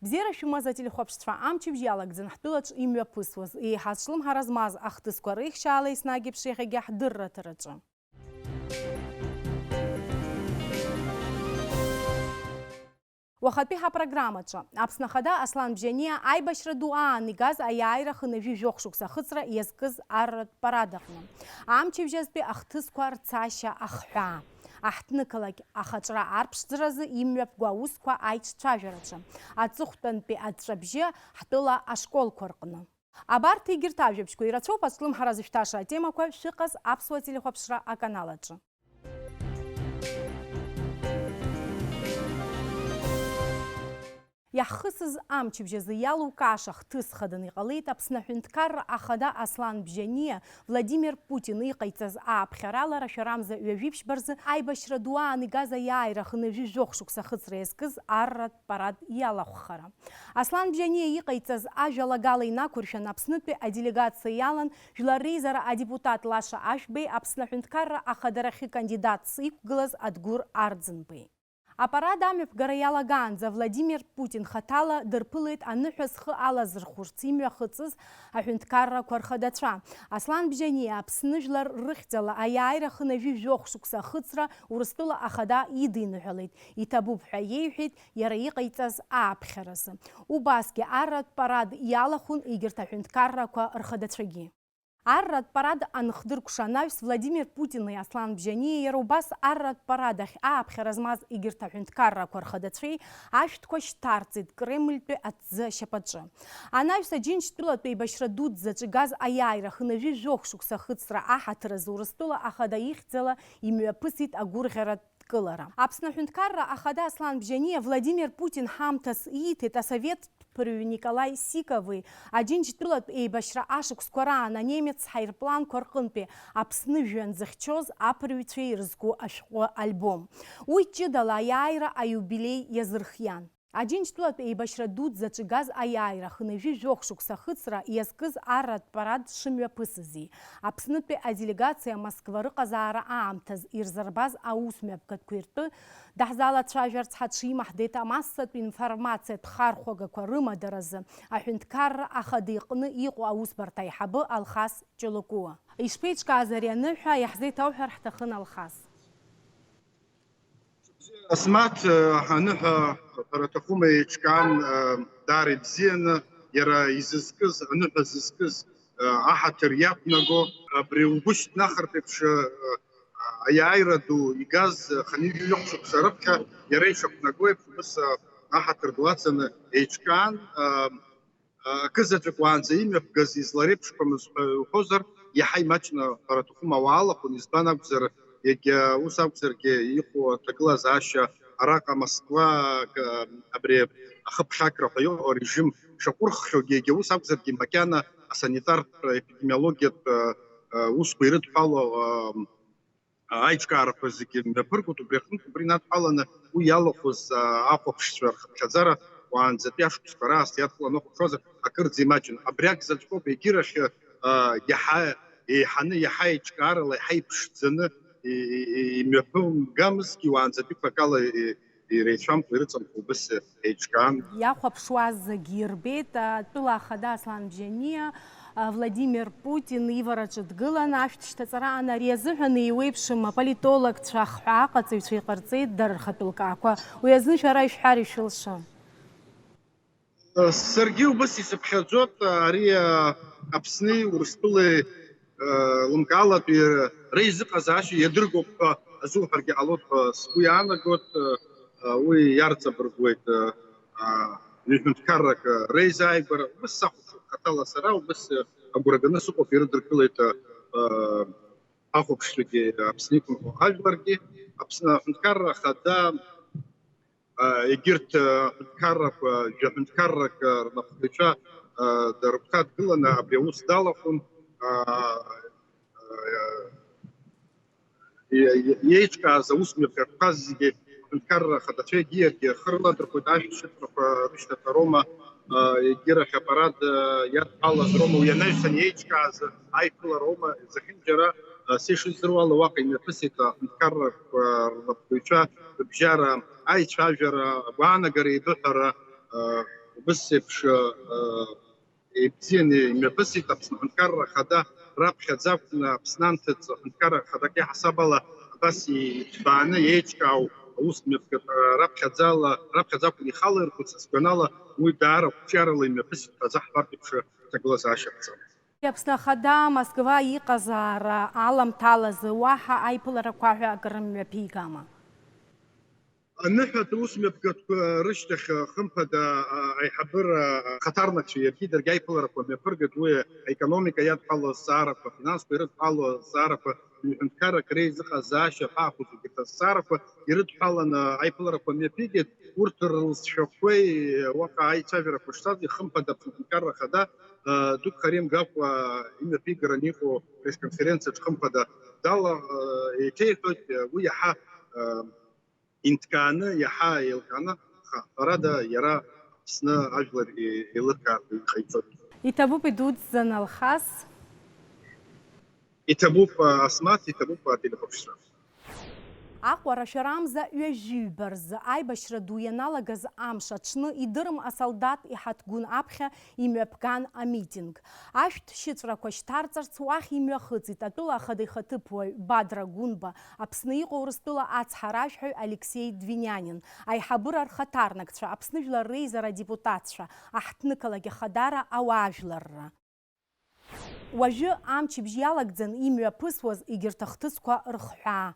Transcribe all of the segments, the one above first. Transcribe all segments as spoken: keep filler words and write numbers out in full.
Бзиара шәымаз, ателехәаԥшцәа, амчыбжь иалагӡан ҳтәылаҿ имҩаԥысуаз, еиҳа ацәлымҳара змаз ахҭысқәа реихшьаала еснагь еиԥш иахьагьы ҳдырраҭараҿы. Уахатәи ҳапрограммаҿы Аԥсны Ахада Аслан Бжьаниа аибашьра ду аан игаз аиааира хынҩажәи жәохә шықәса ахыҵра иазкыз арратә парад аҟны, амчыбжьазтәи ахҭысқәа рцашьа ахҳәаа, аҳҭнықалақь ахаҿра арԥшӡаразы имҩаԥго аусқәа аиҿцәажәараҿы, аҵыхәтәантәи аҵәҵәабжьы ҳтәыла ашколқәа рҟны. Абарҭ егьырҭ ажәабжьқәа ирацәоуп ацәлымҳара зышәҭаша атемақәа шәыҟаз аԥсуа телехәаԥшра аканал аҿы. Иаҳхысыз амчыбжь азы иалукааша хҭыс хаданы иҟалеит Аԥсны аҳәынҭқарра ахада Аслан Бжьаниа Владимир Путин иҟаиҵаз ааԥхьарала рашәарамза ҩажәи ԥшьба рзы аибашьра ду аан игаз аиааира хынҩажәи жәохә шықәса ахыҵра иазкыз арратә парад иалахәхара. Аслан Бжьаниа иҟаиҵаз ажәалагала инақәыршәан, Аԥснытәи аделегациа иалан Жәлар Реизара адепутат Лаша Ашәбеи Аԥсны аҳәынҭқарра ахадарахьы кандидатс иқәгылаз Адгәыр Арӡынбеи. Апарад амҩаԥгара иалагаанӡа Владимир Путин хаҭала дырԥылеит аныҳәа зхы алазырхәырц имҩахыҵыз аҳәынҭқаррақәа рхадацәа. Аслан Бжьаниа Аԥсны жәлар рыхьӡала аиааира хынҩажәи жәохә шықәса ахыҵра Урыстәыла ахада идиныҳәалеит, иҭабуп ҳәа иеиҳәеит иара иҟаиҵаз ааԥхьаразы. Убасгьы арратә парад иалахәын егьырҭ аҳәынҭқаррақәа рхадацәагьы. Арратә парад аныхдыркәша анаҩс, Владимир Путини Аслан Бжьаниа иара убас арратә парад ахь ааԥхьара змаз егьырҭ аҳәынҭқаррақәа рхадацәеи ашәҭқәа шьҭарҵеит Кремльтәи аҭӡы ашьапаҿы. Анаҩс Аџьынџьтәылатә еибашьра дуӡӡаҿ игаз аиааира хынҩажәи жәохә шықәса ахыҵра аҳаҭыр азы Урыстәыла ахада ихьӡала имҩаԥысит агәырӷьаратә дкылара. Аԥсны аҳәынҭқарра ахада Аслан Бжьаниа Владимир Путин ҳамҭас ииҭеит асовет ԥырҩы Николаи Сикови Аџьынџьтәылатә еибашьра ашықәсқәа раан анемец ҳаирпланқәа рҟынтәи Аԥсны жәҩан зыхьчоз аԥырҩцәа ирызку ашәҟәы альбом. Уи ҷыдала аиааира аиубилеи иазырхиан. Аџьынџьтәылатә еибашьра дуӡӡаҿ игаз аиааира хынҩажәи жәохә шықәса ахыҵра иазкыз арратә парад шымҩаԥысызи, Аԥснытәи аделегациа Москва рыҟазаара аамҭаз ирзырбаз аус мҩаԥгатәқәеи ртәы даҳзалацәажәарц ҳаҽимаҳдеит амассатә информациатә хархәагақәа рымадаразы аҳәынҭқарра ахада иҟны иҟоу аусбарҭа аиҳабы Алхас Ҷолокуа. Ишԥеиҿкааз ари аныҳәа, иаҳзеиҭауҳәар ҳҭахын, Алхас. Асмаҭ, э, аныҳәа ҳәара аҭахума, еиҿкаан, э, даара ибзианы, иара изызкыз, аныҳәа зызкыз, э, аҳаҭыр иақәнаго, абри угәы шьҭнахыртә еиԥш, э, аиааира ду игаз, э, хынҩажәи жәохә шықәса рыԥхьа иара ишақәнаго еиԥш, убыс, э, аҳаҭыр ду ацаны еиҿкаан, э, акызаҵәык уаанӡа имҩаԥгаз излареиԥшқәамыз ҳәа уҳәозар, иаҳа имаҷны ҳәара аҭахума, ауаа алахәын, избан акәзар, егьа ус акәзаргьы иҟоу аҭагылазаашьа араҟа Москва, к-, абри ахыԥхьакра ҳәа иҟоу арежим шаҟәырххьоугьы, егьа ус акәзаргьы макьана асанитартә епидемиологиатә, а, а, усқәа ирыдҳәало, а, аиҿкаарақәа зегьы мҩаԥыргоит, убри аҟынтә, убри инадҳәаланы уи иалахәыз, а, ахәаԥшцәа рхыԥхьаӡара уаанӡатәи ашықәсқәа раасҭа иадкыланы уахәаԥшуазар, акырӡа имаҷын. Абри акзаҵәык ауп, егьирахь, а, иаҳа еиҳаны, иаҳа еиҿкаарала, иаҳа иԥшӡаны и-, и-, и-, имҩаԥымгамызҭгьы уаанӡатәиқәак ала и-, иреицәамкәа, ирыҵамкәа убыс еиҿкаан. Иахәаԥшуаз зегьы ирбеит, атәыла ахада Аслан Бжьаниа, а, Владимир Путин ивараҿы дгылан, ашәҭшьҭаҵараан ари азыҳәан еиуеиԥшым аполитологцәа, ахҳәааҟаҵаҩцәа иҟарҵеит дара рхатәы лкаақәа. Уи азын шәара ишәҳәар ишәылшон. Саргьы убыс исыԥхьаӡоит, ари, а, Аԥсни Урыстәылеи, а, лымкаалатәи реизыҟазаашьа иадыргоуп ҳәа азуҳәаргьы ҟалоит ҳәа сгәы иаанагоит, а, уи иарҵабыргуеит, а, а, ҩынтәҳәынҭқаррак, а, реизааигәара. Убыс сахәаԥшуан хаҭала сара, убыс, а, агәра ганы сыҟоуп, ирыдыркылеит, а, а, ахәаԥшцәагьы, Аԥсны иқәынхо ажәларгьы, Аԥсны аҳәынҭқарра ахада, а, егьырҭ, а, ҳәынҭқаррақәа, жәаҳәынҭқаррак, а, рнапхгаҩцәа, а, рыгәҭа дгыланы абри аус далахәын, а, а, иеиҿкааз аусмҩаԥгатәқәа зегьы аҳәынҭқарра ахадацәа егьи иаргьы рхы рыладырхәоит, ашәҭшьыҵәрақәа рышьҭаҭароума, а, егьирахь апарад, а, иадҳәалаз роума, уи анаҩсан иеиҿкааз аиԥылароума, зехьынџьара, а, са ишыздыруа ала, уаҟа имҩаԥысит аҳәынҭқаррақәа рнапхгаҩцәа рыбжьара, аицәажәара, агәаанагара еибыҳәара, а, Убыс еиԥш, э, ибзианы имҩаԥысит Аԥсны Аҳәынҭқарра Ахада, раԥхьаӡа акәны Аԥсны анҭыҵ Аҳәынҭқарра Ахадак иаҳасаб ала абас иҭбааны еиҿкаау аус мҩаԥгатә, э, раԥхьаӡала, раԥхьаӡа акәны ихала ирхәыц, сгәанала, уи даара қәҿиарала имҩаԥысит ҳәа азаҳҳәартә еиԥш аҭагылазаашьа ҟаҵан. Аԥсны Ахада Москва иҟазаара аламҭалазы уаҳа аиԥыларақәа ҳәа акры мҩаԥигама? Аныҳәатә аус мҩаԥгатәқәа рышьҭахь, хымԥада, а, аиҳабыра ахаҭарнакцәа иаргьы даргьы аиԥыларақәа мҩаԥыргеит, уи аекономика иадҳәалоу азҵаарақәа, афинансқәа ирыдҳәалоу азҵаарақәа, ҩ-ҳәынҭқаррак реизыҟазаашьа ҳәа ахәыҷуп егьырҭ азҵаарақәа ирыдҳәаланы аиԥыларақәа мҩаԥигеит, урҭ рылҵшәақәеи уаҟа аицәажәарақәа шцаз, ихымԥада Аԥсны Аҳәынҭқарра Ахада, а, дук хара имгакәа имҩаԥигараны иҟоу пресс-конференциаҿ хымԥада дала, а, еиҭеиҳәоит, уи иаҳа, а, инҭкааны, иаҳа еилкааны, аха, ҳәарада, иара Аԥсны ажәлар е-, еилыркаартә иҟаиҵоит. Иҭабуп идуӡӡан Алхас. Иҭабуп, а, Асмаҭ, иҭабуп, а, ателехәаԥшцәа. Аҟәара шәарамза ҩажәиҩба рзы аибашьра ду ианалагаз амш аҽны идырым асолдаҭ иҳаҭгәын аԥхьа имҩаԥган амитинг. Ашәҭ шьыҵәрақәа шьҭарҵарц уахь имҩахыҵит атәыла ахада ихаҭыԥуаҩ Бадра Гәынба, Аԥсны иҟоу Урыстәыла ацҳаражәҳәаҩ Алексеи Двинианин, аиҳабыра рхаҭарнакцәа, Аԥсны Жәлар Реизара адепутатцәа, аҳҭнықалақь ахадара ауаажәларра. Уажәы амчыбжь иалагӡан имҩаԥысуаз егьырҭ ахҭысқәа рыхҳәаа.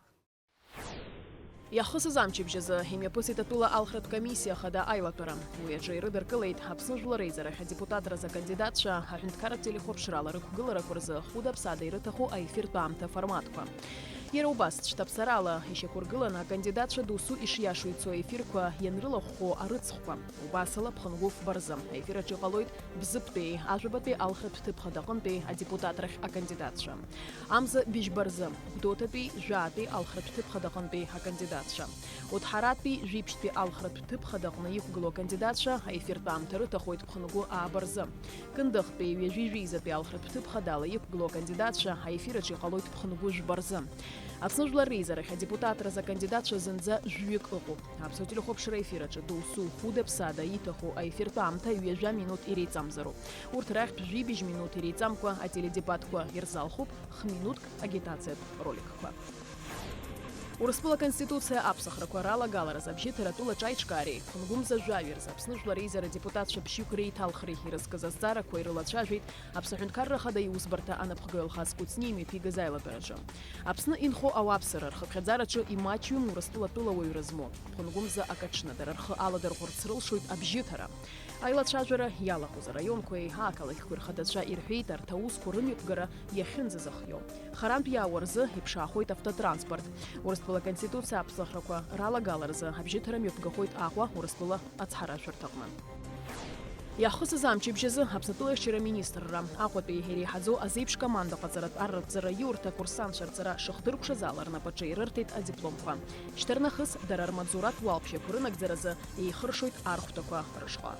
Иахысыз амчыбжь азы имҩаԥысит атәыла алхратә комиссиа ахада аилатәара. Уи аҿы ирыдыркылеит Аԥсны Жәлар Реизарахь адепутатразы акандидатцәа, аҳәынҭқарратә телехәаԥшрала рықәгыларақәа рзы хәыда-ԥсада ирыҭаху аефиртә аамҭа форматқәа. Иара убас, цәҭаԥсарала ишьақәыргыланы акандидатцәа досу ишиашоу ицо аефирқәа ианрылахәхо арыцхәқәа. Убасала, Ԥхынгәыф Барзы аефир аҿы иҟалоит Бзыԥтәи, Ажәабатәи алхратә ҭыԥ хадаҟынтәи адепутатрахь акандидатцәа. Амза Быжьба Рзы, Гәдоуҭатәи, Жәаатәи алхратә ҭыԥ хадаҟынтәи акандидатцәа. Удҳаратәи, Жәиԥшьтәи алхратә ҭыԥ хадаҟны иқәгылоу акандидатцәа аефиртә аамҭа рыҭахоит Ԥхынгәы Ааба Рзы. Кындыӷтәи, Ҩажәи жәеизатәи алхратә ҭыԥ хадала иқәгылоу акандидатцәа аефир аҿы иҟалоит Ԥхынгәы Жәба Рзы. Аԥсны Жәлар Реизарахь адепутатразы акандидатцәа зынӡа жәҩык ыҟоуп. Аԥсуа телехәаԥшра аефир аҿы досу хәыда-ԥсада иҭаху аефиртә аамҭа ҩажәа минуҭ иреиҵамзароуп. Урҭ рахьтә жәибжь минуҭ иреиҵамкәа ателедебатқәа ирзалхуп х-минуҭк агитациатә роликқәа. Урыстәыла Конституциа аԥсахрақәа ралагаларазы абжьыҭара атәыла аҿы аиҿкаареи, Ԥхынгәымза жәаҩа рзы Аԥсны Жәлар Реизара адепутатцәа ԥшьҩык реиҭалхреи ирызкыз азҵаарақәа ирылацәажәеит Аԥсны аҳәынҭқарра ахада иусбарҭа анапхгаҩ Алхас Кәыҵниа имҩаԥигаз аилатәараҿы. Аԥсны инхо ауааԥсыра рхыԥхьаӡараҿы имаҷҩым Урыстәыла атәылауаҩра змоу Ԥхынгәымза акаҽны дара рхы аладырхәырц рылшоит абжьыҭара. Аилацәажәара иалахәыз араионқәеи ақалақьқәеи рхадацәа ирҳәеит арҭ аусқәа рымҩаԥгара иахьынӡазыхиоу. Харантә иаауа рзы иԥшаахоит автотранспорт. Урыстәыла Конституциа аԥсахрақәа ралагаларазы абжьыҭара мҩаԥгахоит Аҟәа Урыстәыла ацҳаражәҳәарҭаҟны. Иаҳхысыз амчыбжь азы Аԥснытәыла ахьчара аминистрра Аҟәатәи иреиҳаӡоу азеиԥш команда ҟаҵаратә арратә ҵараиурҭа акурсантцәа рҵара шыхдыркәшаз ала рнапаҿы ирырҭеит адипломқәа. Шьҭарнахыс дара рмаҵзуратә уалԥшьақәа рынагӡаразы еихыршоит архәҭақәа рышҟа.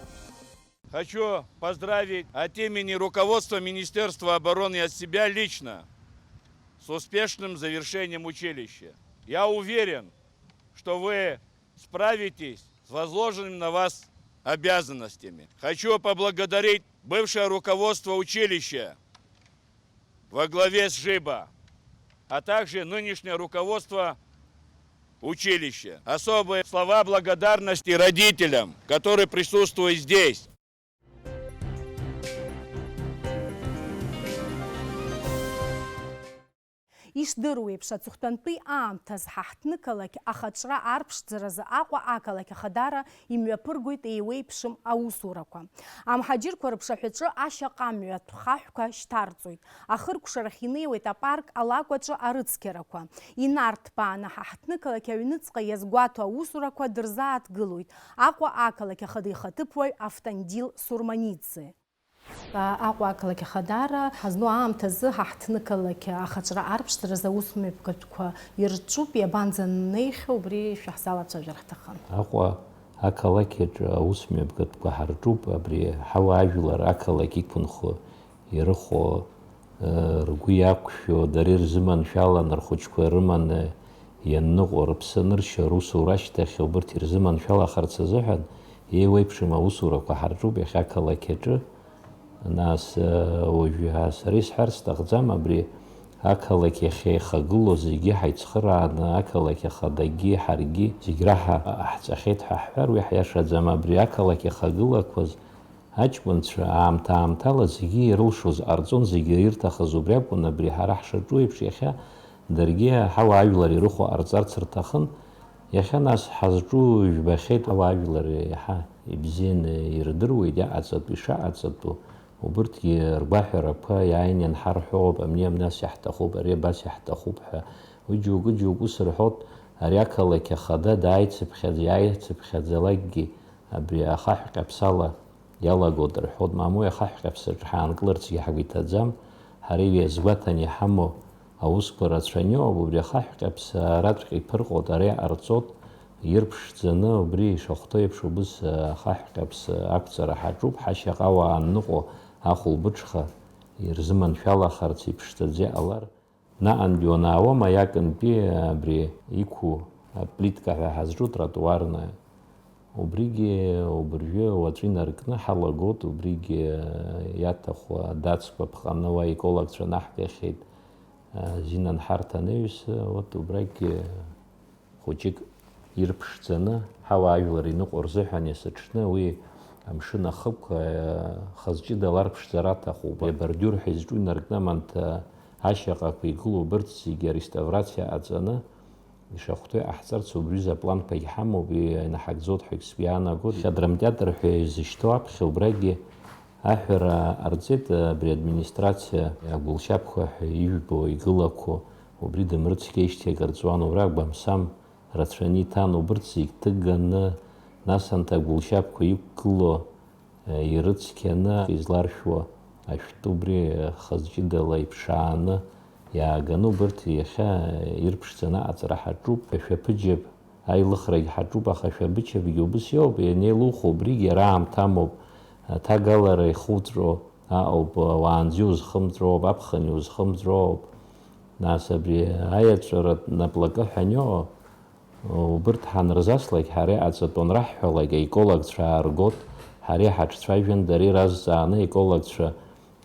Хочу поздравить от имени руководства Министерства обороны и от себя лично с успешным завершением училища. Я уверен, что вы справитесь с возложенными на вас обязанностями. Хочу поблагодарить бывшее руководство училища во главе с Жиба, а также нынешнее руководство училища. Особые слова благодарности родителям, которые присутствуют здесь. Ишдыру еиԥш, аҵыхәтәантәи аамҭазы ҳа ҳҭнықалақь ахаҿра арԥшӡаразы Аҟәа ақалақь ахадара имҩаԥыргоит еиуеиԥшым аусурақәа. Амҳаџьырқәа рыԥшаҳәаҿы ашьаҟамҩатә хаҳәқәа шьҭарҵоит. Ахыркәшарахь инеиуеит апарк алакәаҿы арыцқьарақәа. Инарҭбааны ҳа ҳҭнықалақь аҩныҵҟа иазгәаҭо аусурақәа дырзааҭгылоит Аҟәа ақалақь ахада ихаҭыԥуаҩ Автандил Сурманиӡе. Аҟәа ақалақь ахадара ҳазну аамҭазы ҳа ҳҭнықалақь ахаҿра арԥшӡаразы аусмҩаԥгатәқәа ирҿуп, иабанӡаннеихьоу, убри шәаҳзалацәажәар ҳҭахын. Аҟәа ақалақь аҿы аусмҩаԥгатәқәа ҳарҿуп, абри ҳауаажәлар ақалақь иқәынхо, ирыхәо, ргәы иақәшәо, дара ирзыманшәалан, рхәыҷқәа рыманы ианныҟәо, рыԥсы аныршьо, русура ашьҭахь убырҭ ирзыманшәалахарц азыҳәан Еиуеиԥшым аусурақәа ҳарҿуп иахьа ақалақь аҿы. Нас, уажәы сара исҳәарц сҭахӡам, абри ақалақь иахьа ихагылоу зегьы ҳаицхырааны, ақалақь ахадагьы, ҳаргьы зегь раҳа ҟаҳҵахьеит ҳәа ҳҳәар, уи ҳиашаӡам. Абри ақалақь ахагылақәаз аҷкәынцәа аамҭа-аамҭала зегьы ирылшоз ҟарҵон, зегьы ирҭахыз убри акәын. Абри ҳара ҳшаҿу еиԥш, иахьа даргьы ҳауаажәлар ирыхәо ҟарҵарц рҭахын. Иахьа нас ҳазҿу жәбахьеит, ҳауаажәлар иаҳа ибзианы ирдыруеит иаҟаҵатәу, ишаҟаҵатәу. Убырҭгьы ргәаҳәарақәа иааины ианҳарҳәо ауп, абни абас иаҳҭахуп, ари абас иаҳҭахуп ҳәа. Уи џьоукы-џьоукы сырҳәоит, ари ақалақь ахада дааицыԥхьаӡа, иааицыԥхьаӡалакгьы абри ахаҳә ҟьаԥсала иалагоит рҳәоит, мамоу ахаҳә ҟьаԥсаҿы ҳаанкыларцгьы ҳгәы иҭаӡам, ҳара иазгәаҭаны иҳамоу аусқәа рацәаҩуп, убри ахаҳә ҟьаԥса араҵәҟьа иԥырҟоит, ара иҟарҵоит, ирԥшӡаны убри ишахәҭоу еиԥш убыс ахаҳә ҟьаԥса ақәҵара ҳаҿуп, ҳашьаҟа ауаа анныҟәо ахәылбыҽха ирзыманшәалахарц иԥшӡаӡа иҟалар, Наҟынтәи уанаауа, Маиакынтәи абри иқәу аплитка ҳәа ҳазҿу тротуарная, убригьы убыржәы уаҵәы инаркны ҳалагоит, убригьы иаҭаху адацқәа ԥҟаны уа икологцәа наҳгахьеит, азинанҳарҭа анаҩс, вот убрагь хәыҷык ирԥшӡаны, ҳауаажәлар иныҟәо рзыҳәан иасыҽны уи амшын ахықә, э, хаз ҷыдала арԥшӡара аҭахуп. Абордиур ҳәа изҿу инаркны аманҭа ашьаҟақәа игылоу убырҭ зегьы ареставрациа ҟаҵаны, ишахәҭоу иҟаҳҵарц убри аҩыза апланқәагь ҳамоуп, инаҳагӡоит ҳәагь сгәы иаанагоит. Иахьа адрамтеатр ҳәа изышьҭоу аԥхьа убрагьы аҳәара ҟарҵеит, абри администрациа агәылшьапқәа ҳәа ижәбо игылақәо, убри дымрыцқьеижьҭеи акыр ҵуан, убра агәамсам рацәаны иҭан, убырҭ зегь ҭыганы, нас анҭ агәылшьапқәа иқәгыло, э, ирыцқьаны изларшәуа ашәтәы убри, э, хаз ҷыдала иԥшааны иааганы, убырҭ иахьа, э, ирԥшӡаны аҟаҵара ҳаҿуп, ашәаԥыџьаԥ аилыхрагь ҳаҿуп, аха ашәаԥыџьаԥгьы убыс иоуп, ианеилухо убригь иара аамҭа амоуп, аҭагалара ихуҵәо аҟоуп, уаанӡа иузхымҵроуп, аԥхын иузхымҵроуп. Нас абри аиаҵәара наплакы ҳәа аниоу, убырҭ ҳанырзаслак, ҳара иҟаҵатәу анраҳҳәалак, аекологцәа ааргоит, ҳара иҳаҿцәажәан, дара иразҵааны, аекологцәа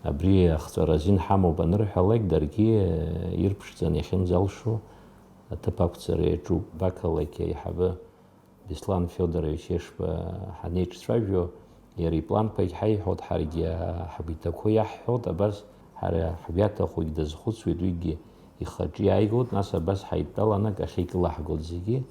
абри ахҵәара азин ҳамоуп анырҳәалак, даргьы ирԥшӡан иахьынӡалшо аҭыԥ ақәҵара иаҿуп. Бақалақь аиҳабы Беслан Федорович Ешба ҳанеиҿцәажәо, иара ипланқәагь ҳаиҳәоит, ҳаргьы ҳгәы иҭақәоу иаҳҳәоит, абас ҳара ҳгәы иаҭахугь дазхәыцуеит, уигьы ихаҿы иааигоит, нас абас ҳаидтәаланы акы ахьеикылаҳгоит зегьы,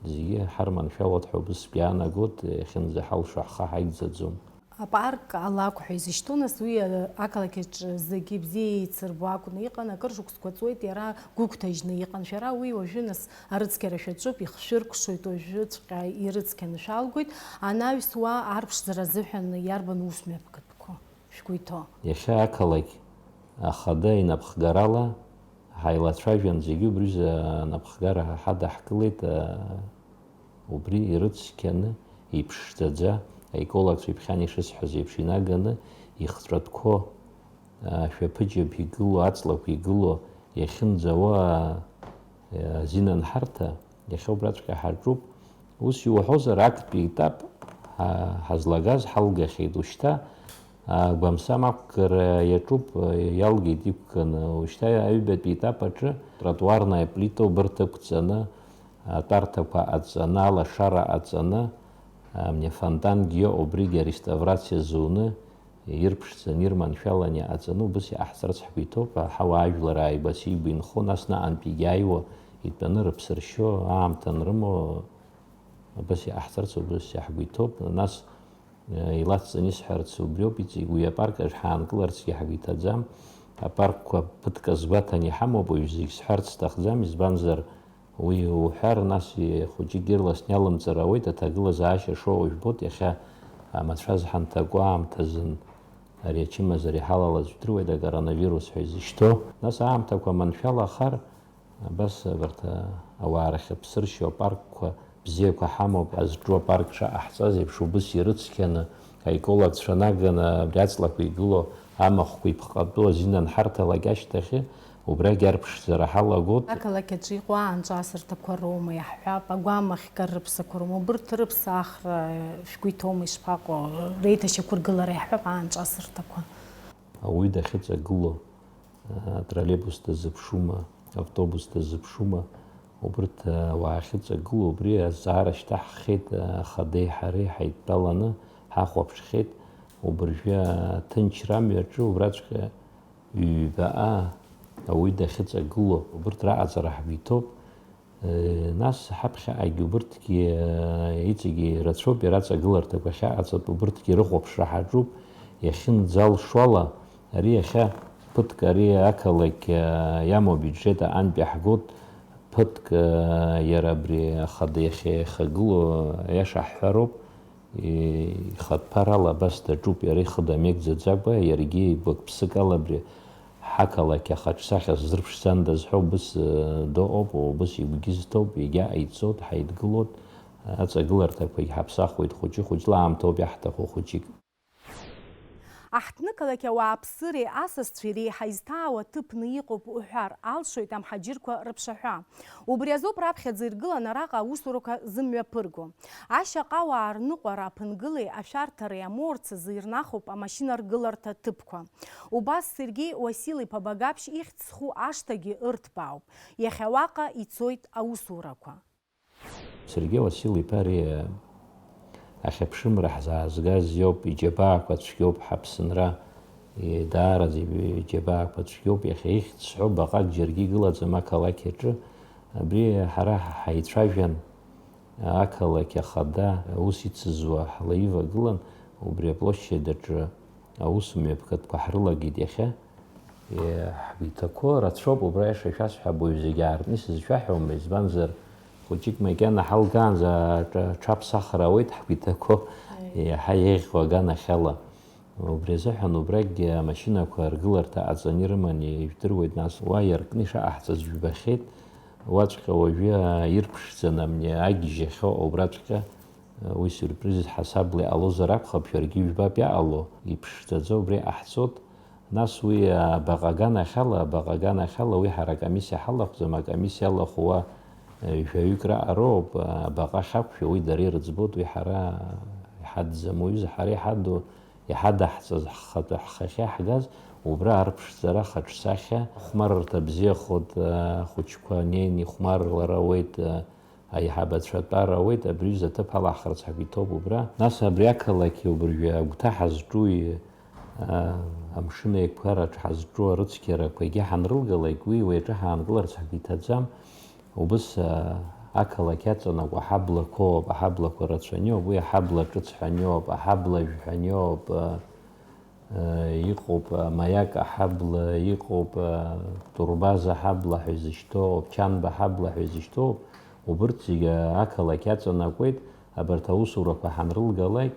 зегьы ҳарманшәалоит ҳәа убыс сгәы иаанагоит, иахьынӡаҳалшо ҳхы ҳаигӡаӡом. Апарк алакә ҳәа изышьҭоу, нас уи, а, ақалақь аҿы зегьы бзиа еицырбо акәны иҟан, акыр шықәсқәа ҵуеит иара гәыгәҭажьны иҟан. Шәара уи уажәы, нас, арыцқьара шәаҿуп, ихшәыркәшоит, уажәыҵәҟьа ирыцқьаны шәалгоит. Анаҩс уа арԥшӡара азыҳәан иарбан ус мҩаԥгатәқәоу шәгәы иҭоу? Иахьа ақалақь ахада инапхгарала ҳаилацәажәан, зегьы убри рзы анапхгара ҳадаҳкылеит, а, убри ирыцқьаны, иԥшӡаӡа, аекологцәа иԥхьан ишысҳәаз еиԥш инаганы, ихҵәатәқәо, а, ашәаԥыџьаԥ игылоу, аҵлақәа игылоу, иахьынӡауа, а, азинанҳарҭа, иахьа убраҵәҟьа ҳаҿуп. Ус иуҳәозар, актәи етап, а, ҳазлагаз ҳалгахьеит. Ушьҭа, а, гәамсам ақәгара иаҿуп, а, иалгеит иқәганы. Ушьҭа аҩбатәи етап аҿы тротуарная плита убырҭ ықәҵаны, атәарҭақәа аҵаны, алашара аҵаны, а, афонтангьы убригьы ареставрациа зуны, ирԥшӡаны, ирманшәаланы иҟаҵаны убыс иҟаҳҵарц ҳгәы иҭоуп, ҳауаажәлар ааигәа сигәа инхо, нас наҟынтәигьы ааиуа итәаны рыԥсы ршьо аамҭа анрымоу, убыс иҟаҳҵарц убыс ҳгәы иҭоуп. Нас, э, илацҵаны исҳәарц убриоуп, иҵегь уи апарк аҿы ҳаанкыларцгьы ҳгәы иҭаӡам. Апаркқәа ԥыҭк азгәаҭаны иҳамоуп, уажә зегь сҳәарц сҭахӡам, избанзар, Уи уҳәар, нас хәыҷык ирласны иалымҵыр ауеит, аҭагылазаашьа шоуа жәбоит, иахьа амацәаз ҳанҭаку аамҭазын ари ачымазара иҳалалаз жәдыруеит, акоронавирус ҳәа изышьҭоу. Нас аамҭақәа маншәалахар, абас абарҭ ауаа рахь аԥсы ршьо апаркқәа бзиақәа ҳамоуп, ҳазҿу апарк шаҟаҳҵаз еиԥш, убыс ирыцқьаны, аекологцәа наганы абри аҵлақәа игылоу амахәқәа иԥҟатәу азинанҳарҭалак ашьҭахьы, Убрагь арԥшӡара ҳалагоит. Ақалақь аҿы иҟоу аанҿасырҭақәа роума иаҳҳәап, агәамахьгара рыԥсақәа роума, убырҭ рыԥсахра шәгәы иҭоума, ишԥаҟоу, реиҭашьақәыргылара иаҳҳәап аанҿасырҭақәа. Ауаҩы дахьыҵагылоу, а, троллейбус дазыԥшума, автобус дазыԥшума, убырҭ, а, ауаа ахьыҵагылоу, убри азҵаара шьҭаҳххеит, а, хадеи ҳареи ҳаидтәаланы ҳахәаԥшхеит, убыржәы аҭынчра амҩаҿы убраҵәҟьа ҩба-аа ауаҩы дахьыҵагылоу, убырҭ раҟаҵара ҳгәы иҭоуп. Нас ҳаԥхьаҟагь убырҭгьы, иҵегьы ирацәоуп, иара аҵагыларҭақәа ахьаҟаҵатәу, убырҭгьы рыхәаԥшра ҳаҿуп, иахьынӡалшо ала, ари иахьа ԥыҭк ари ақалақь иамоу абиуџьет аҟынтә иаҳгоит, ԥыҭк иара абри ахада иахьа иахагылоу, аиаша ҳҳәароуп, ихатә ԥарала абас даҿуп, иара ихы дамеигӡаӡакәа, иаргьы гәык-ԥсык ала абри ҳақалақь ахаҿсахьа сзырԥшӡандаз ҳәа убыс, э, дыҟоуп, убыс игәгьы зҭоуп, егьа ҟаиҵоит, ҳаидгылоит, аҵагыларҭақәагь ҳаԥсахуеит хәыҷы-хәыҷла, аамҭоуп иаҳҭаху хәыҷык. Аҳҭнықалақь ауааԥсыреи асасцәеи реиҳа изҭаау аҭыԥны иҟоуп уҳәар алшоит амҳаџьырқәа рыԥшаҳәа. Убри азоуп раԥхьаӡа иргыланы араҟа аусурақәа зымҩаԥырго. Ашьаҟауаа рныҟәара аԥынгылеи ашәарҭареи амоурц азы ирнахуп амашьына ргыларҭа ҭыԥқәа. Убас Сергеи Уасил-иԥа Багаԥшь ихьӡ зху ашҭагьы ырҭбаауп. Иахьа уаҟа ицоит аусурақәа. Сергеи Уасил-иԥа ари ахьыԥшымра ҳзаазгаз иоуп, иџьабаақәа цәгьоуп ҳаԥсынра, даараӡа иџьабаақәа цәгьоуп, иахьа ихьӡ сҳәо баҟак џьаргьы игылаӡам ақалақь аҿы, абри ҳара ҳаицәажәан, ақалақь ахада аус ицызуа ҳлаивагылан, убри аплощадь аҿы аус мҩаԥгатәқәа ҳрылагеит иахьа. Е, ҳгәы иҭақәо рацәоуп, убра аиаша шәасҳәап, уаҩ зегьы аартны исызшәаҳәом, избанзар, хәыҷык макьана ҳалгаанӡа аҿа-, аҽаԥсахра ауеит ҳгәы иҭақәо, Аи. Еиҳа еиӷьу аганахьала. Убри азыҳәан убрагьы амашьынақәа ргыларҭа ҟаҵаны ирыманы ижәдыруеит, нас уа иаркны ишаҟаҳҵаз жәбахьеит, уаҵәҟьа уажәы ирԥшӡаны амни агьежьахьоу убраҵәҟьа, уи сиурприз ҳасабла иҟалозар акәхап, шәаргьы ижәбап иаҟало, иԥшӡаӡа убри ҟаҳҵоит, нас уи абаҟа аганахьала, абаҟа аганахьала, уи ҳара акомиссиа ҳалахәӡам, акомиссиа алахәуа, э, жәаҩык раҟароуп, абаҟа ахьақәшәо, уи дара ирыӡбоит, уи ҳара иҳадӡам, уҩыза, ҳара иҳаду, иҳадаҳҵаз ҳхатәы ҳхахьы ҳгаз, убра арԥшӡара хаҿсахьа, хәмарырҭа бзиахоит, ахәыҷқәа неин ихәмарлар ауеит, аиҳабацәа атәара ауеит, абри аҩыза аҭыԥ алаҳхырц ҳгәы иҭоуп убра. Нас абри ақалақьи убыржәы агәҭа ҳазҿуи, а, амшын еиқәараҿ ҳазҿу арыцқьарақәа егьа ҳанрылгалак, уи уи аҿы ҳаангыларц ҳгәы иҭаӡам. Убыс, а, ақалақь аҵанакуа аҳаблақәоуп, аҳаблақәа рацәаниоуп, уи аҳабла ҿыц ҳәаниоуп, аҳабла жәҳәа аниоуп, а, а, иҟоуп, а, маиак аҳабла, иҟоуп, а, турбаза аҳабла ҳәа изышьҭоу, чанба аҳабла ҳәа изышьҭоуп, убырҭ зегьы, а, ақалақь аҵанакуеит, абарҭ аусурақәа ҳанрылгалак,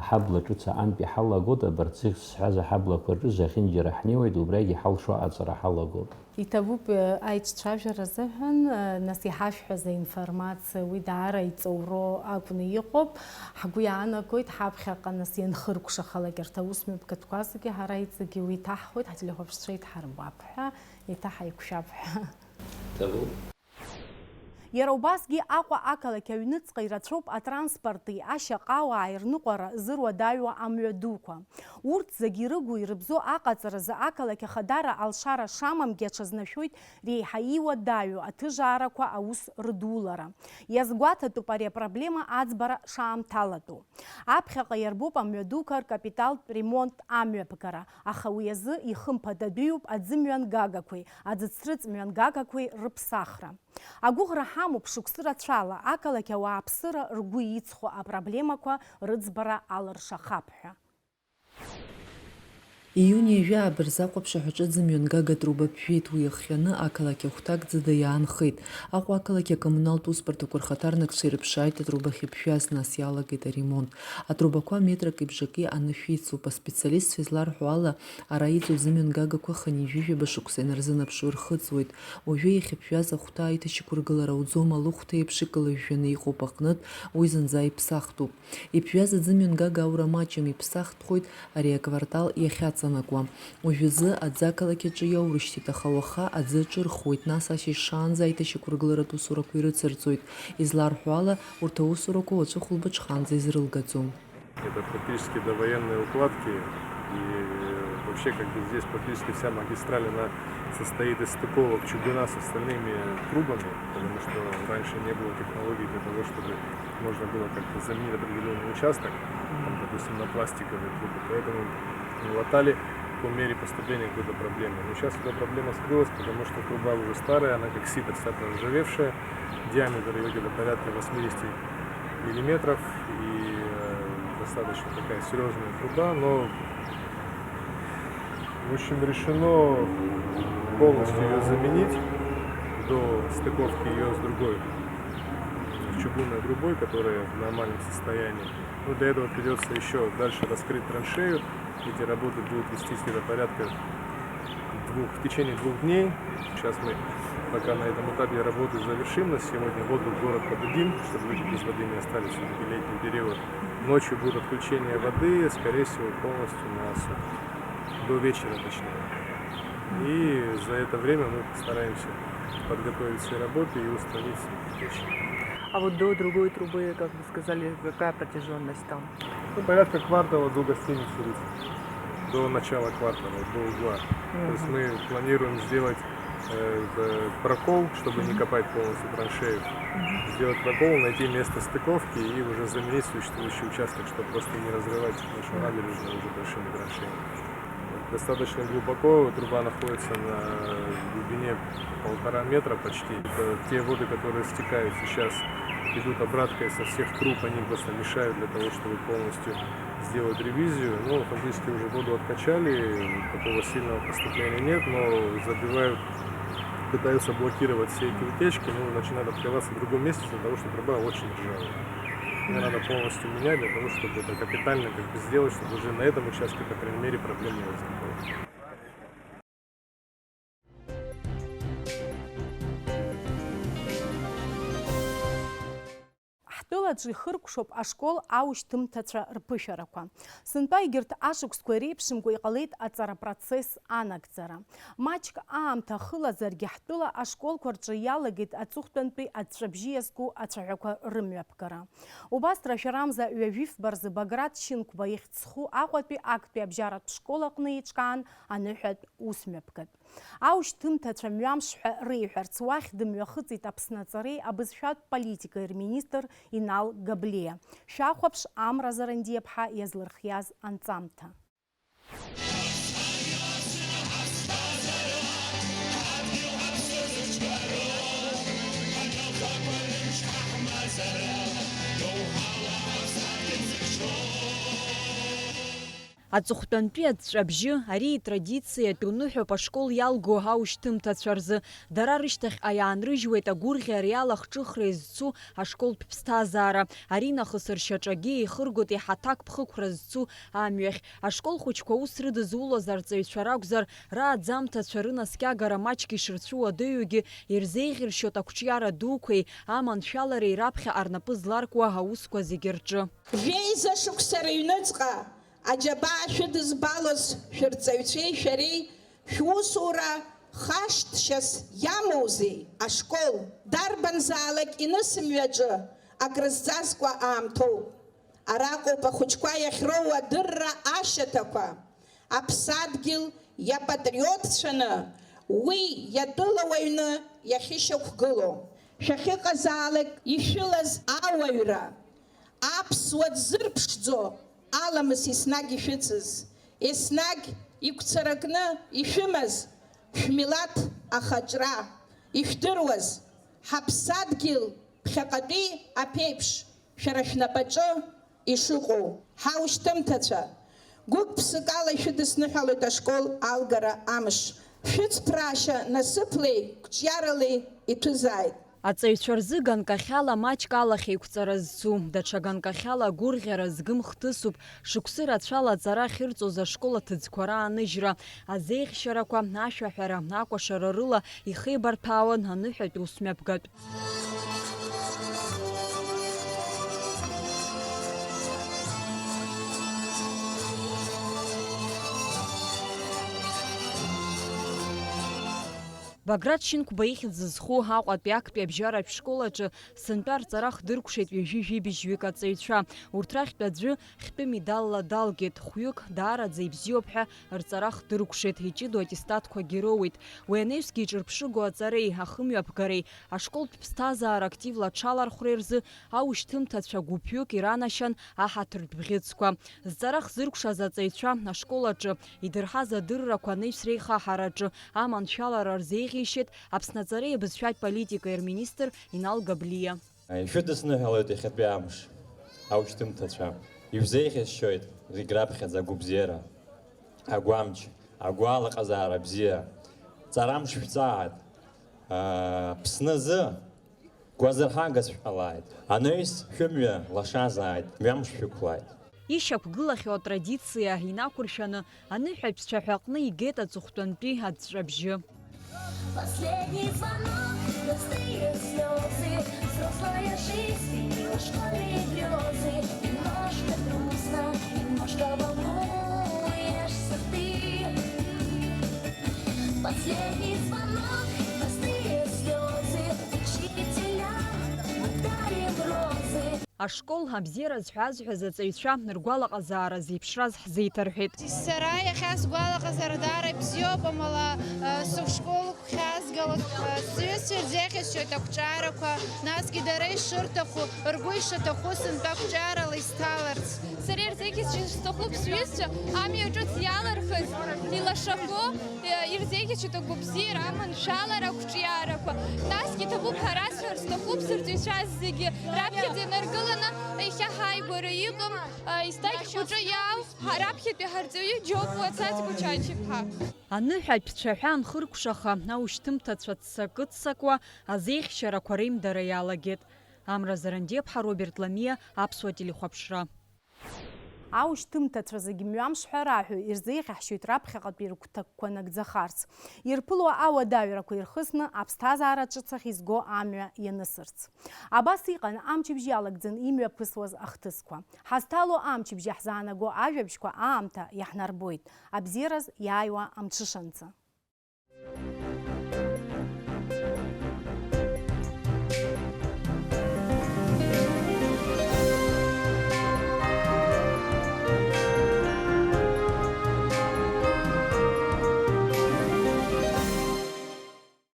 Ҳабла ҿыц аҟынтә иҳалагоит, абарҭ зегь зсҳәаз аҳаблақәа рҿы зехьынџьара ҳнеиуеит, убрагь иҳалшо аҵара ҳалагоит. Иҭабуп, аиҿцәажәара азыҳәан, нас иҳашәҳәаз аинформациа уи даара иҵоуроу акәны иҟоуп. Ҳгәы иаанагоит, ҳаԥхьаҟа нас ианхыркәшахалак арҭ аусмҩаԥгатәқәа зегьы ҳара иҵегьы уи иҭаҳхуеит, ҳателехәаԥшцәа идҳарбап ҳәа, еиҭа ҳаиқәшәап ҳәа. Иҭабуп. Иара убасгьы Аҟәа ақалақь аҩныҵҟа ирацәоуп атранспорти ашьаҟауааи рныҟәара зыруадаҩуа амҩа дуқәа. Урҭ зегьы ирыгу ирыбзоу аҟаҵаразы ақалақь ахадара алшара шамамгьы аҽазнашәоит реиҳа иуадаҩу аҭыжаарақәа аус рдулара. Иазгәаҭатәуп ари апроблема аӡбара шаамҭалатәу. Аԥхьаҟа иарбоуп амҩадуқәа ркапиталтә ремонт амҩаԥгара, аха уи азы ихымԥадатәиуп аӡымҩангагақәеи аӡыцрыҵ мҩангагақәеи рыԥсахра. Агәыӷра ҳамоуп шықәсы рацәала ақалақь ауааԥсыра ргәы иҵхо апроблемақәа рыӡбара алыршахап ҳәа. Иуни жәаа бырза ахәаԥшаҳәаҿы аӡымҩангага атруба ԥжәеит, уи иахҟьаны ақалақь ахәҭак ӡыда иаанхеит. Аҟәа ақалақь акоммуналтә усбарҭақәа рхаҭарнакцәа ирыԥшааит атруба ахьыԥжәаз, нас иалагеит аремонт. Атрубақәа метрак ибжаки анышә ицуп. Аспециалистцәа изларҳәо ала, ара иҵоу зымҩангагақәа хынҩажәижәаба шықәса инарзынаԥшуа ирхыҵуеит. Уажәы иахьыԥжәаз ахәҭа аиҭашьақәыргылара ауӡом, алыхәҭа еиԥш икылыжәжәаны иҟоуп аҟнытә, уи зынӡа иԥсахтәуп. Иԥжәаз аӡымҩангага аура маҷым, иԥсахтәхоит ари аквартал иахьаҵанакуа. иаланакуа. Уажәазы аӡы ақалақь аҿы иаурышьҭит, аха уаха аӡы аҿырхуеит, нас ашьыжь шаанӡа аиҭашьақәыргыларатә усурақәа ирыцырҵоит. Изларҳәо ала, урҭ аусурақәа уаҵәы хәылбыҽханӡа изрылгаӡом. Это практически довоенные укладки, и вообще как бы здесь практически вся магистраль, она состоит из стыковок чугуна с остальными трубами, потому что раньше не было технологий для того, чтобы можно было как-то заменить определённый участок, там, допустим, на пластиковые трубы, поэтому латали по мере поступления какой-то проблемы. Но сейчас эта проблема скрылась, потому что труба уже старая, она как сито вся проржавевшая, диаметр её где-то порядка восьмидесяти миллиметров, и, э, достаточно такая серьёзная труба, но, в общем, решено полностью её заменить до стыковки её с другой, с чугунной трубой, которая в нормальном состоянии. Ну, для этого придётся ещё дальше раскрыть траншею. Эти работы будут вестись где-то порядка двух, в течение двух дней. Сейчас мы пока на этом этапе работы завершим. На сегодня воду в город подадим, чтобы люди без воды не остались. Всё-таки летний период. Ночью будет отключение воды, скорее всего, полностью на сутки. До вечера, точнее. И за это время мы постараемся подготовить все работы и устранить все эти утечки. А вот до другой трубы, как вы сказали, какая протяжённость там? Ну, порядка квартала до гостиницы Риц. До начала квартала, до угла. То есть Мгм. мы планируем сделать, э, в-, прокол, чтобы не Мгм. копать полностью траншею. Мгм. Сделать прокол, найти место стыковки и уже заменить существующий участок, чтобы просто не разрывать нашу Мгм. набережную уже большими траншеями. Достаточно глубоко, труба находится на глубине полтора метра почти. Это те воды, которые стекают сейчас, идут обраткой со всех труб, они просто мешают для того, чтобы полностью сделать ревизию. Ну, фактически уже воду откачали, такого сильного поступления нет, но забивают, пытаются блокировать все эти утечки, ну, начинают открываться в другом месте из-за того, что труба очень ржавая. Её надо полностью менять для того, чтобы это капитально как бы сделать, чтобы уже на этом участке, по крайней мере, проблем не возникало. Ҳтәылаҿы ихыркәшоуп ашкол аушьҭымҭацәа рԥышәарақәа. Сынтәа егьырҭ ашықәсқәа иреиԥшымкәа иҟалеит аҵара процесс анагӡара. Маҷк аамҭа ахылазаргьы, ҳтәыла ашколқәа рҿы иалагеит аҵыхәтәантәи аҵәҵәабжьы иазку ацәаҳәақәа рымҩаԥгара. Убас рашәарамза ҩажәифба рзы Баграт Шьынқәба ихьӡ зху Аҟәатәи актәи абжьаратә школ аҟны еиҿкаан аныҳәатә усмҩаԥгатә. Аушьҭымҭацәа мҩамш ҳәа реиҳәарц уахь дымҩахыҵит Аԥсны аҵареи абызшәатә политикеи рминистр Инал Габлиа. Шәахәаԥш, Амра Зарандиаԥҳа иазлырхиаз анҵамҭа. Аҵыхәтәантәи аҵәҵәабжьы, ари итрадициатә уныҳәоуп ашкол иалго аушьҭымҭацәа рзы. Дара рышьҭахьҟа иаанрыжьуеит агәырӷьареи алахҿыхреи зцу ашколтә ԥсҭазаара. Аринахыс ршьаҿагьы еихыргоит иҳаҭак ԥхықәра зцу амҩахь. Ашкол хәыҷқәа аус рыдызулоз арҵаҩцәа ракәзар, рааӡамҭацәа рынаскьагара маҷк ишырцәуадаҩугьы ирзеиӷьыршьоит ақәҿиара дуқәеи аманшәалареи раԥхьаҟа рнапы зларкуа аусқәа зегьы рҿы. Жәеиза шықәса рыҩныҵҟа аџьабаа шәыдызбалоз шәырҵаҩцәеи шәареи шәусура хашҭшьас иамоузеи ашкол? Дарбанзаалак инысымҩаҿы акрызҵазкуа аамҭоуп. Араҟоуп ахәыҷқәа иахьроуа адырра ашьаҭақәа. Аԥсадгьыл иапатриотцәаны, уи иатәылауаҩны иахьышьақәгылоу. Шәахьыҟазаалак ишәылаз ауаҩра, аԥсуа дзырԥшӡо аламыс еснагь ишәыцыз, еснагь игәцаракны ишәымаз шәмилаҭ ахаҿра ишәдыруаз, ҳаԥсадгьыл ԥхьаҟатәи аԥеиԥш шәара шәнапаҿы ишыҟоу, ҳаушьҭымҭацәа, гәык-ԥсыкала ишәыдысныҳәалоит ашкол алгара амш. Шәыцԥраашьа насыԥлеи қәҿиаралеи иҭәызааит. Аҵаҩцәа рзы ганкахьала маҷк алахьеиқәҵара зцу, даҽа ганкахьала агәырӷьара згым хҭысуп, шықәсы рацәала аҵара ахьырҵоз ашкол аҭыӡқәа рааныжьра, азеиӷьшьарақәа, ашәаҳәара, акәашара рыла ихеибарҭәаауан аныҳәатә усмҩаԥгатә. Баграт Шьынқәба ихьӡ зху Аҟәатәи актәи абжьаратә школ аҿы сынтәа рҵара хдыркәшеит ҩажәи жәибжьҩык аҵаҩцәа. Урҭ рахьтә аӡәы хьтәы медалла далгеит, хәҩык даараӡа ибзиоуп ҳәа рҵара хдыркәшеит, иҷыдоу аттестатқәагьы роуеит. Уи анаҩсгьы иҿырԥшыгоу аҵареи ахымҩаԥгареи, ашколтә ԥсҭазаара активла аҽалархәреи рзы аушьҭымҭацәа гәыԥҩык иранашьан аҳаҭыртә бӷьыцқәа. Зҵара хзыркәшаз аҵаҩцәа ашкол аҿы идырҳаз адыррақәа анаҩс реихаҳараҿы аманшәалара рзеиӷьеишьеит Аԥсны аҵареи абызшәатә политикеи рминистр Инал Габлиа. Ишәыдысныҳәалоит иахьатәи амш, аушьҭымҭацәа. Ишәзеиӷьасшьоит зегь раԥхьаӡа агәыбзиара, агәамч, агәалаҟазаара бзиа. Ҵарамш шәҵааит. Аԥсны азы гәазырҳагас шәҟалааит. Анаҩс шәымҩа лашазааит, мҩамш шәықәлааит. Ишьақәгылахьоу атрадициа инақәыршәаны аныҳәатә цәаҳәа аҟны игеит аҵыхәтәантәи аҵәҵәабжьы. Последний звонок, простые слезы, взрослая жизнь, школьные грезы. Немножко грустно, немножко волнуешься ты. Последний звонок, простые слезы, учителя, дарим розы. Ашкол абзиара зҳәазҳәаз аҵаҩцәа ргәалаҟазаара зеиԥшраз ҳзеиҭарҳәеит. Сара иахьа сгәалаҟазаара даара ибзиоуп, амала, э, сышкол гәхьаазгалоит, э, сҩызцәа ирзеиӷьасшьоит ақәҿиарақәа, насгьы дара ишырҭаху, ргәы ишаҭаху сынтәа ақәҿиарала исҭаларц. Сара ирзеиӷьасшьо сҭахуп сҩызцәа амҩа ҿыц иалырхыз, илашақәоу, э, ирзеиӷьасшьоит агәабзиара, аманшәалара, ақәҿиарақәа. Насгьы иҭабуп ҳәа расҳәар сҭахуп сырҵаҩцәа зегьы. Раԥхьаӡа инаргыланы иахьа ҳааигәара иҟам, а, еснагь ҳгәаҿы иаау, ҳа-, раԥхьатәи ҳарҵаҩы Џьопуа Цацгәа Чачиԥҳа. Аныҳәатә цәаҳәа анхыркәшаха, аушьҭымҭацәа ццакы-ццакуа азеиӷьшьарақәа реимдара иалагеит. Амра Зарандиаԥҳа, Роберт Ламиа, Аԥсуа телехәаԥшра. Аушьҭымҭацәа зегь мҩамш ҳәа раҳәо ирзеиӷьаҳшьоит раԥхьаҟатәи рыгәҭакқәа нагӡахарц, ирԥыло ауадаҩрақәа ирхысны аԥсҭазаара ҿыц ахь изго амҩа ианысырц. Абас иҟан амчыбжь иалагӡан имҩаԥысуаз ахҭысқәа. Ҳазҭало амчыбжь иаҳзаанаго ажәабжьқәа аамҭа иаҳнарбоит, абзиараз иааиуа амҽышанӡа.